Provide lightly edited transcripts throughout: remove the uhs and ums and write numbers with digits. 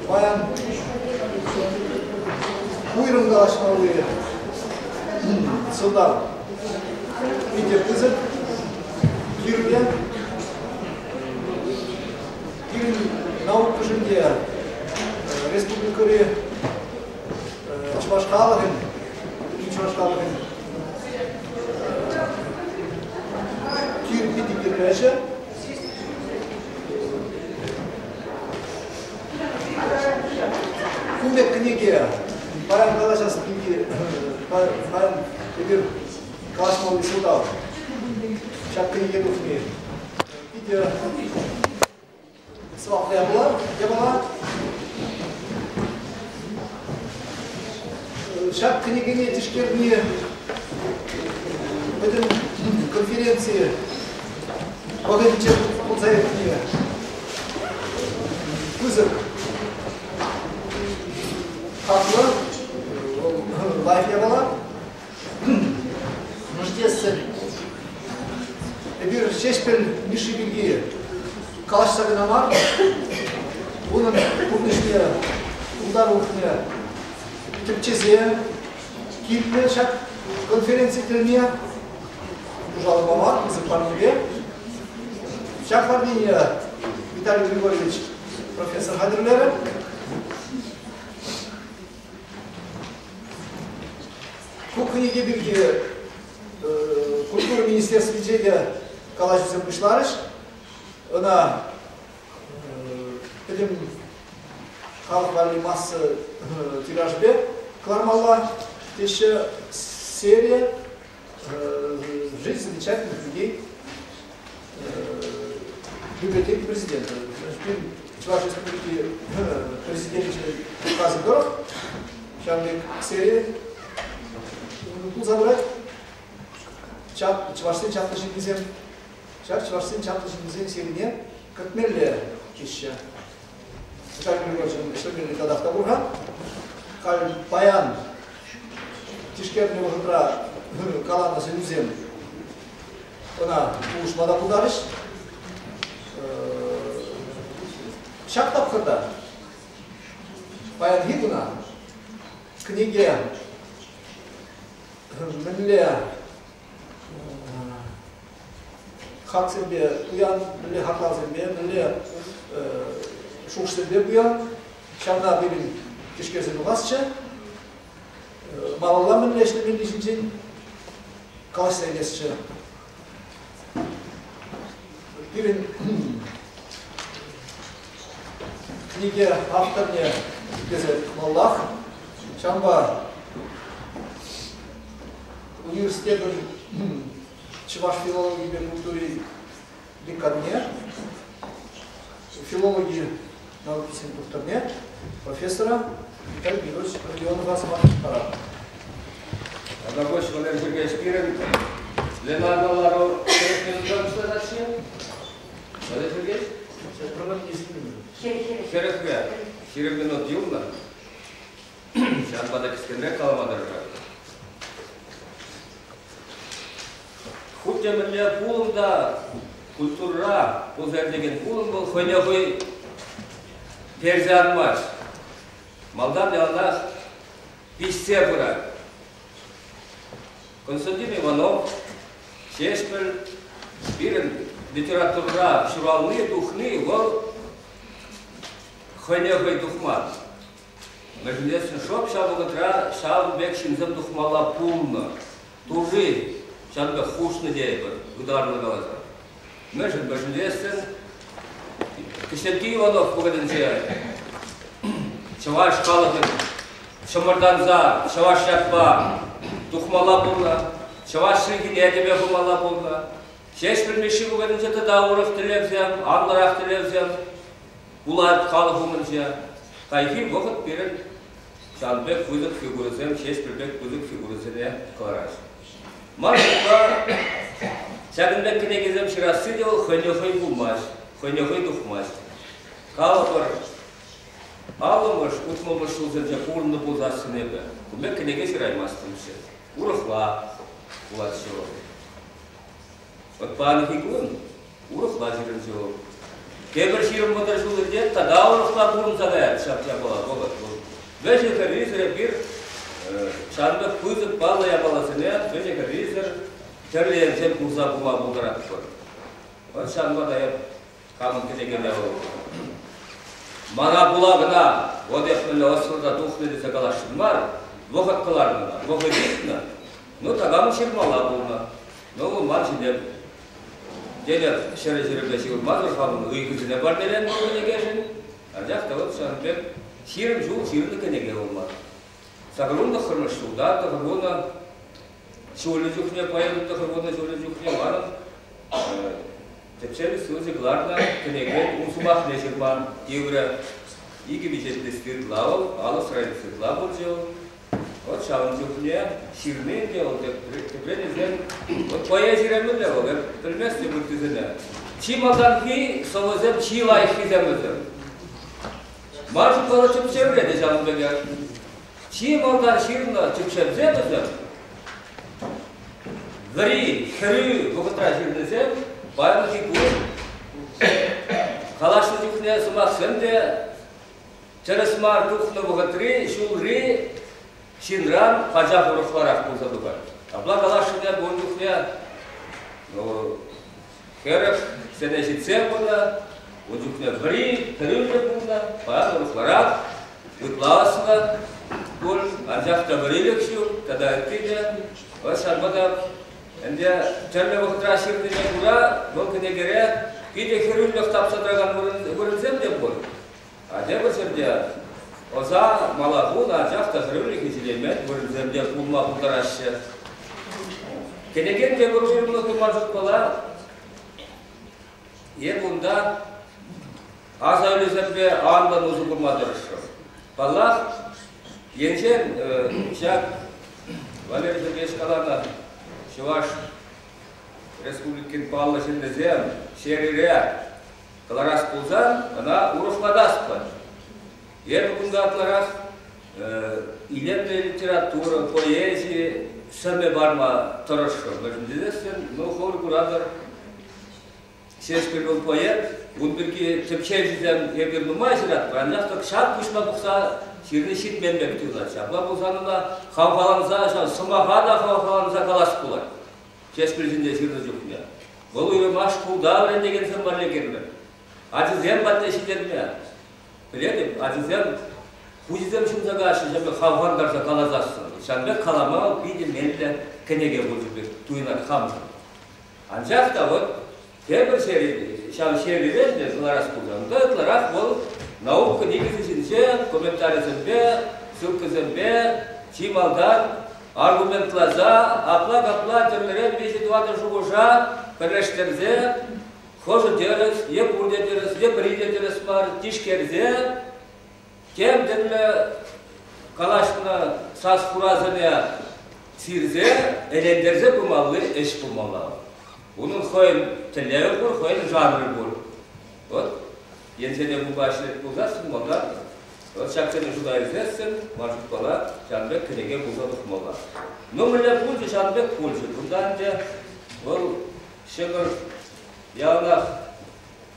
Паян уйрӑм калаҫмалли сӑлтав питӗ пысӑк, кирлӗ. Пирӗн наукӑшӑн те республикӑри чӑваш халӑхӗн, чӑваш халӑхӗн питӗ кирлӗ ӗҫӗ. Кун пек кӗнеке паян калаҫас пирки паян эпир калаҫмалли сӑлтав ҫак кӗнеке тухни питӗ сӑваплӑ япала. Ҫак кӗнекене тишкерни пӗтӗм конференци вӑхӑтӗнче пулса иртни пысӑк хаклӑ, лайӑх япала. Мӑшкессӗн эпир Ҫеҫпӗл Мишши пирки калаҫса кӑна мар, унӑн пурнӑҫне, пултарулӑхне тӗпчесе килнӗ ҫак конференци тӗлне пушалӑпа мар, пысӑк парнепе. Ҫак парнене Виталий Григорьевич профессор хатӗрлерӗ. Ку кӗнеке пирки культура министерствинче те калаҫусем пуҫларӗҫ. Ӑна пӗтӗм халӑх валли масса тиражӗпе кӑлармалла теҫҫӗ. Серия «Жизнь замечательных людей» библиотеки президента. Чӑваш Республики президенчӗн указӗ тӑрӑх ҫавӑн пек серия пулса пырать. Чӑвашсен чаплӑ ҫыннисем, ҫак чӑвашсен чаплӑ ҫыннисен серине кӗртмелле теҫҫӗ. Виталий Григорьевичӑн ӗҫлемелли татах та пур-ха. Халь паян тишкернӗ вӑхӑтра каланӑ сӗнӳсем ӑна пулӑшма та пултарӗҫ. Ҫак тапхӑрта паянхи куна кӗнеке мӗнле хаксемпе пуян, мӗнле хаклавсемпе, мӗнле шухӑшсемпе пуян, ҫавна пирӗн тишкерсе тухасчӗ. Малалла мӗнле ӗҫлемелли ҫинчен калаҫса илесчӗ. Пирӗн кӗнеке авторне тесе пӑхмаллах. Ҫавӑнпа университетӑн чӑваш филологипе культури деканне, филологи наукисен тухтӑрне, профессора Виталий Григорьевич Родионова сӑмах паратӑп. Одногоч Валерий Сергеевич пирӗн пленарлӑ лару хӗрӗх пуҫланать-ши? Валерий Сергеевич? Хӗрӗхре. 20 минут юлнӑ. Ҫавӑнпа та кӗскенрех калама тӑрӑшатӑп. Хуть те мӗнле пулӑм та культурӑра пулса иртекен пулӑм вӑл хӑйне хӑй персе анмасть. Малтан яланах пиҫсе пырать. Константин Иванов, Ҫеҫпӗл пирӗн литературӑра ҫурални, тухни вӑл хӑйне хӑй тухман. Мӗншӗн шӑп ҫав вӑхӑтра ҫавӑн пек ҫынсем тухмалла пулнӑ. Турри ҫавӑн пек хушнӑ тейӗпӗр, ытарлӑ каласан. Мӗншӗн мӗншӗнлесшӗн? Кӗҫӗнки Иванов вӑхӑтӗнче чӑваш халӑхӗн чӑмӑртанса чӑваш ятпа тухмалла пулнӑ, чӑваш чӗлхине тӗпе хумалла пулнӑ. Ҫеҫпӗл Мишши вӑхӑтӗнче тата урӑх тӗллевсем, анлӑрах тӗллевсем пулать халӑх умӗнче. Хайхи вӑхӑт пирӗн ҫавӑн пек пысӑк фигурӑсем, Ҫеҫпӗл пек пысӑк фигурӑсене кӑлараҫҫӗ. Ман шутпа, ҫакӑн пек кӗнекесем ҫырасси те вӑл хӑйне хӑй пулмасть, хӑйне хӑй тухмасть. Калӑпӑр, 50-мӗш, 60-мӗш ҫулсенче пурӑннӑ пулсассӑн эпӗ кун пек кӗнеке ҫыраймастӑмччӗ. Урӑхла пулатчӗ вӑл. Вот паянхи кун урӑхла ҫырӑнчӗ вӑл. Тепӗр 20-30 ҫул иртет, тата урӑхла пурӑнса каять ҫак япала, вӑхӑт вӑл. Вӗҫӗ-хӗррисӗр эпир ҫавӑн пек пысӑк паллӑ япаласене вӗҫӗ-хӗррисӗр тӗрлӗ енчен курса пыма пултаратпӑр. Вӑт ҫавӑнпа та эп камӑн кӗнекене вӑл мана пула кӑна вот эп мӗнле ӑслӑ та тухнӑ тесе каласшӑн мар, вӑхӑт кӑларнӑ ӑна, вӑхӑт иртнӗ. Ну, такамӑн ҫырмалла пулнӑ. Ну, вӑл ман ҫине тенӗ ҫӗрӗ-ҫӗрӗпе ҫывӑрмасӑр хамӑн ыйхӑсене парнеленӗ вӑл кӗнекешӗн. Анчах та вӑл ҫавӑн пек 20 ҫул ҫырнӑ кӗнеке вӑл ман. 89-мӗш ҫулта 90 ҫулӗ чухне, поэтӑн 90 ҫулӗ чухне манӑн тӗпчев институчӗ кӑларнӑ кӗнекен ун сӑмахне ҫырма тиврӗ. Икӗ виҫетлӗ спиртла вӑл, алӑ страници ытла пулчӗ вӑл. Вот ҫавӑн чухне ҫырни ӗнтӗ вӑл тӗпрен илсен, вот поэзире мӗнле вӑл, эп пӗлместӗп ыттисене. Чи малтанхи сӑвӑсем чи лайӑххисем вӗсем. Ман шутпа тӗпчевре те ҫавӑн пекех. Чи малтан ҫырнӑ тӗпчевсем вӗсем вӗри, хӗрӳ вӑхӑтра ҫырнисем паянхи кун калаҫнӑ чухне сӑмахсем те тӗрӗс мар тухнӑ вӑхӑтри ҫулри ҫынран пачах урӑхларах пулса тухать. Апла каласшӑн эп ун чухне, ну, 40 сене ҫитсе пынӑ, ун чухне вӗри, хӗрӳллӗ пулнӑ, паян урӑхларах, ытла ӑслӑ пуль, анчах та вӗрилӗх ҫук тата ытти те. Вӑт ҫавӑнпа та ӗнтӗ тӗрлӗ вӑхӑтра ҫырнине кура вӑл кӗнекере питӗ хӗрӳлӗх тапса тӑракан вырӑнсем те пур. А тепӗр ҫӗрте ӑса мала хунӑ, анчах та хӗрӳлӗхе ҫитеймен вырӑнсем те пулма пултараҫҫӗ. Кӗнекен тепӗр уйрӑмлӑхӗ ман шутпала, эп унта аса илӳсемпе анлӑн усӑ курма тӑрӑшрӑм. Паллах, енчен ҫак Валерий Сергеевич каланӑ Чӑваш Республикин паллӑ ҫыннисем серире кӑларас пулсан, ӑна урӑхлатас пулать. Эпӗ кунта ытларах илемлӗ литература, поэзи сӗмӗ парма тӑрӑшрӑм. Мӗншӗн тесессӗн, ну, хӑвӑр куратӑр, Ҫеҫпӗл вӑл поэт, ун пирки тӗпчевҫӗсем эпир нумай ҫыратпӑр, анчах та ҫак пуҫпа пӑхса ҫырни ҫитмен пек туйӑнать. Ҫапла пулсан ӑна хавхаланса, ҫав сӑмаха та хавхаланса калас пулать. Ҫеҫпӗл ҫинче ҫырнӑ чухне. Вӑл уйрӑмах шкулта вӗрентекенсем валли кирлӗ. Ачасем патне ҫитерме. Пӗлетӗп, ачасем хуҫисем ҫунса каҫҫӗ, ҫав пек хавхалантарса каласассӑн. Ҫавӑн пек калама питӗ меллӗ кӗнеке пулчӗ пек туйӑнать хамшӑн. Анчах та вот тепӗр сери, ҫав серире ӗнтӗ кӑларас пулсан, та ытларах вӑл наука никӗсӗ ҫинче комментарисемпе, ссылкӑсемпе чи малтан аргументласа, апла-капла тӗрлӗрен виҫӗ-тӑватӑ шухӑша пӗрлештерсе, хӑшӗ тӗрӗс, е пурте тӗрӗс, е пӗри те тӗрӗс мар, тишкерсе, тем тӗрлӗ калаҫнӑ сас-хурасене сирсе, ӗнентерсе пымалли ӗҫ пулмалла. Унӑн хӑйӗн тӗллевӗ пур, хӑйӗн жанрӗ пур. Вот енсене кунпа ӗҫлет пулсассӑн малтан вот ҫаксене шута илсессӗн ман шутпала ҫавӑн пек кӗнеке пулса тухмалла. Ну, мӗнле пулчӗ, ҫавӑн пек пулчӗ. Кунта ӗнтӗ вӑл ҫӑкӑр яланах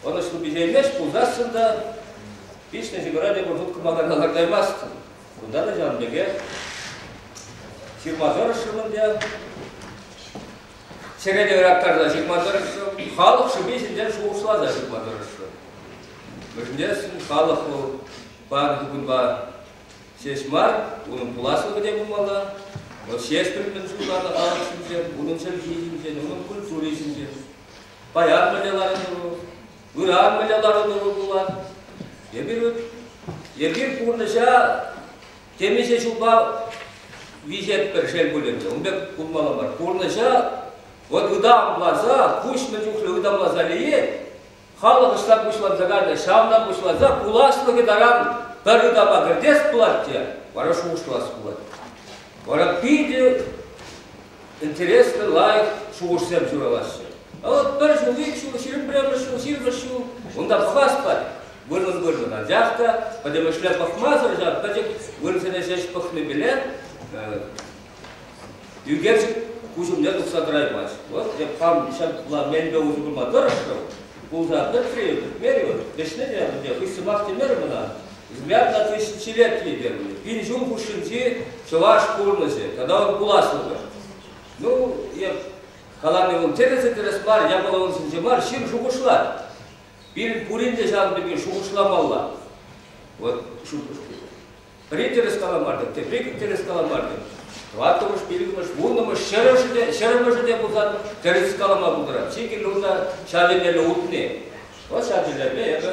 ӑнӑҫлӑ пиҫеймест пулсассӑн та пиҫнӗ ҫӑкӑра тепӗр хут кӑмакана лартаймастӑн. Кунта та ҫавӑн пекех ҫырма тӑрӑшрӑм ӗнтӗ. Чӗрене ыраттарса ҫырма тӑрӑшрӑм, халӑх шӑпи ҫинчен шухӑшласа ҫырма тӑрӑшрӑм. Мӗншӗн халӑх вӑл паянхи кунпа ҫеҫ мар, унӑн пуласлӑхӗ те пулмалла. Вӑл Ҫеҫпӗл мӗн шутланӑ халӑх ҫинчен, унӑн чӗлхи ҫинчен, унӑн культури ҫинчен. Паян мӗнле лару-тӑру, ыран мӗнле лару-тӑру пулать. Эпир, эпир пурнӑҫа темиҫе ҫулпа виҫетпӗр, шел пулин те. Ун пек пулмалла мар. Пурнӑҫа вот ытамласа, куҫ мӗн чухлӗ ытамласа илеет, халӑх ӑҫта пуҫланса кайнӑ, ҫавна пуҫласа пуласлӑхӗ таран пӗр ытама кӗртес пулать те, вара шухӑшлас пулать. Вара питӗ интереслӗ, лайӑх шухӑшсем ҫуралаҫҫӗ. А вот пӗр ҫул, ик ҫул, 21-мӗш ҫул, 20-мӗш ҫул унта пӑхас пулать. Вырӑн-вырӑн. Анчах та пӗтӗмӗшле пӑхмасӑр ҫав пӗчӗк вырӑнсене ҫеҫ пӑхнипеле ӳкерчӗк куҫ умне тухса тӑраймасть. Вот эп хам ҫапла мелпе усӑ курма тӑрӑшрӑм. Пулса пӗтрӗ-и, пӗтмерӗ-и вӑл, вӗҫне те ӗнтӗ хыҫ сӑмах темерӗм ӑна. Взгляд на тысячелетие терӗм. Пин ҫул хушшинчи чӑваш пурнӑҫӗ тата ун пуласлӑхӗ. Ну, эп калани вӑл тӗрӗсӗ тӗрӗс мар, япала ун ҫинче мар, ҫын шухӑшлать. Пирӗн пурин те ҫавӑн пирки шухӑшламалла. Вот пӗри тӗрӗс каламар-тӑк, тепри тӗрӗс каламар-тӑк, тӑваттӑмӗш, пиллӗкмӗш, вуннӑмӗш, ҫӗрӗшӗ те, ҫӗрӗмӗшӗ те пулсан тӗрӗс калама пултарать. Чи кирли унта ҫав еннелле утни. Вот ҫав тӗллевпе эпӗ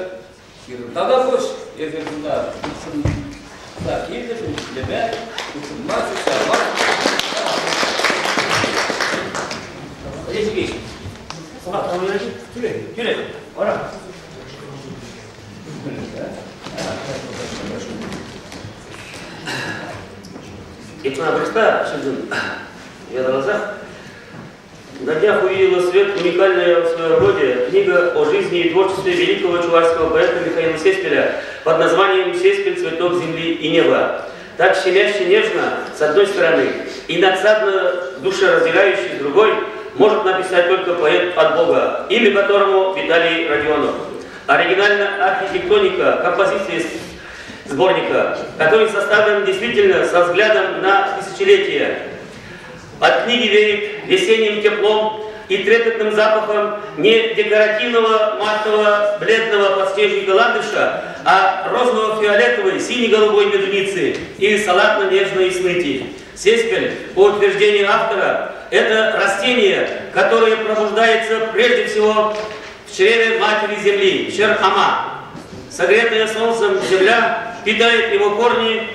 ҫырӑм. Тата пуҫ, эсир кунта хутшӑнса килнӗшӗн ӗҫлеме, хутшӑнма, сутса Олег Сӑмах Тӳрех. Тӳрех. Вара. Икна просто ҫыншӑн ятарласах На днях увидела свет уникальная в своем роде книга о жизни и творчестве великого чувашского поэта Михаила Сеспеля под названием «Сеспель. Цветок земли и неба». Так щемяще нежно, с одной стороны, и надсадно душераздирающий с другой, может написать только поэт от Бога, имя которому Виталий Родионов. Оригинальная архитектоника композиции сборника, который составлен действительно со взглядом на тысячелетия. От книги веет весенним теплом и трепетным запахом не декоративного матового бледного подснежника ландыша, а розово-фиолетовой, сине-голубой медуницы или салатно-нежной сныти. Сеспель, по утверждению автора, это растение, которое пробуждается прежде всего в чреве матери земли, Шер-Ама. Согретая солнцем земля питает его корни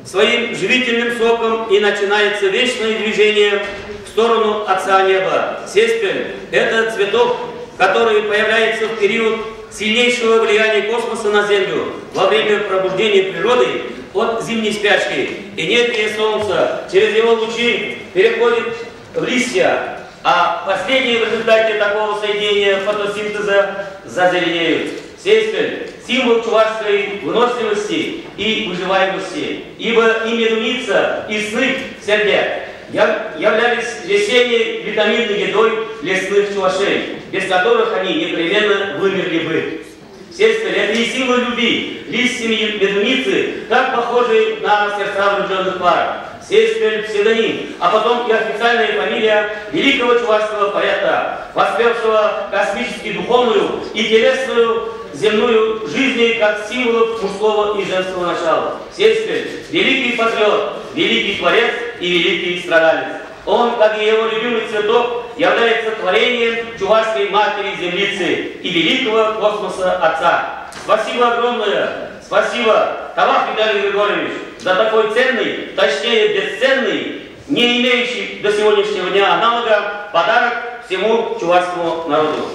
своим живительным соком, и начинается вечное движение в сторону Отца Неба. Сеспель – это цветок, который появляется в период сильнейшего влияния космоса на Землю во время пробуждения природы от зимней спячки. Энергия Солнца через его лучи переходит в листья, а последние в результате такого соединения фотосинтеза зазеленеют. Сеспель – символ чувашской выносливости и выживаемости, ибо и медуница, и сныть сердец являлись весенней витаминной едой лесных чувашей, без которых они непременно вымерли бы. Сеспель – это и сила любви, листьями медуницы, так похожие на сердца влюбленных пар. Сеспель – псевдоним, а потом и официальная фамилия великого чувашского поэта, воспевшего космически духовную и телесную земную жизни как символов мужского и женского начала. Сеспель – великий патриот, великий творец и великий страдалец. Он, как и его любимый цветок, является творением чувашской матери-землицы и великого космоса Отца. Спасибо огромное, спасибо, Тавах Виталий Григорьевич, за такой ценный, точнее бесценный, не имеющий до сегодняшнего дня аналога, подарок всему чувашскому народу.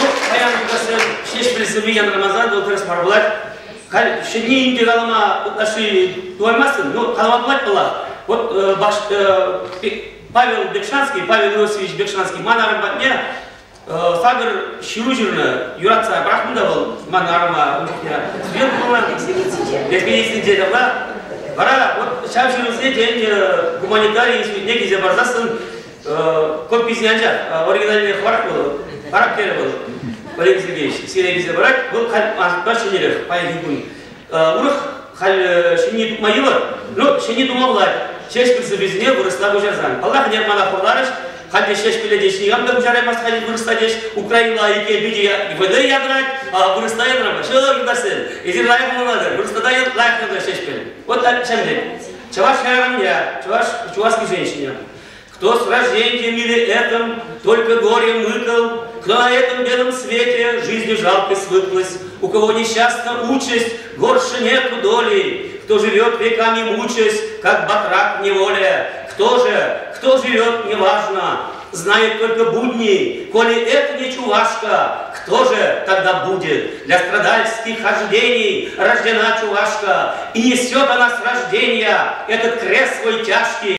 Ну, паян Ҫеҫпӗл сӑвви янрамасан вӑл тӗрӗс мар пулать. Халь ҫӗнни ӗнтӗ калама ытлашши тӑваймастӑн, ну, калама пулать паллах. Вот Павел Бекшанский, Павел Иосифович Бекшанский ман арӑм патне сакӑр ҫыру ҫырнӑ. Юратса пӑрахнӑ та вӑл ман арӑма ун чухне. Студент пулнӑ. Экспедицинче ҫапла. Вара вот ҫав ҫырусене тен гуманитари институтне килсе парсассӑн кописене анчах оригинальный хӑварах вӑл, характерӗ вӑл. Валерий Сергеевич сире килсе парать. Вӑл халь ашпа ҫӗнӗрех паянхи кун. Урӑх халь ҫӗнни тупма йывӑр. Ну, ҫӗнни тума пулать. Ҫеҫпӗл сӑввисене вырӑсла куҫарсан. Паллах, ӗнер мана хурларӗҫ. Халь те Ҫеҫпӗле те никам та куҫараймасть халь вырӑсла теҫ. Украинла икке питӗ ВД янрать, а вырӑсла янрамасть. Ҫӑл юлташсем, эсир лайӑх ӑнланатӑр. Вырӑсла та лайӑх янрать Ҫеҫпӗл. Вот ҫав пек. Чӑваш хӗрарӑмне, чӑваш чувашский женщине. Кто с рождения в мире этом только горе мыкал, кто на этом белом свете жизнью жалкой свыклась, у кого несчастна участь, горше нету доли, кто живет веками мучаясь, как батрак в неволе, кто же, кто живет, неважно, знает только будни, коли это не чувашка, кто же тогда будет? Для страдальских хождений рождена чувашка, и несет она с рождения этот крест свой тяжкий.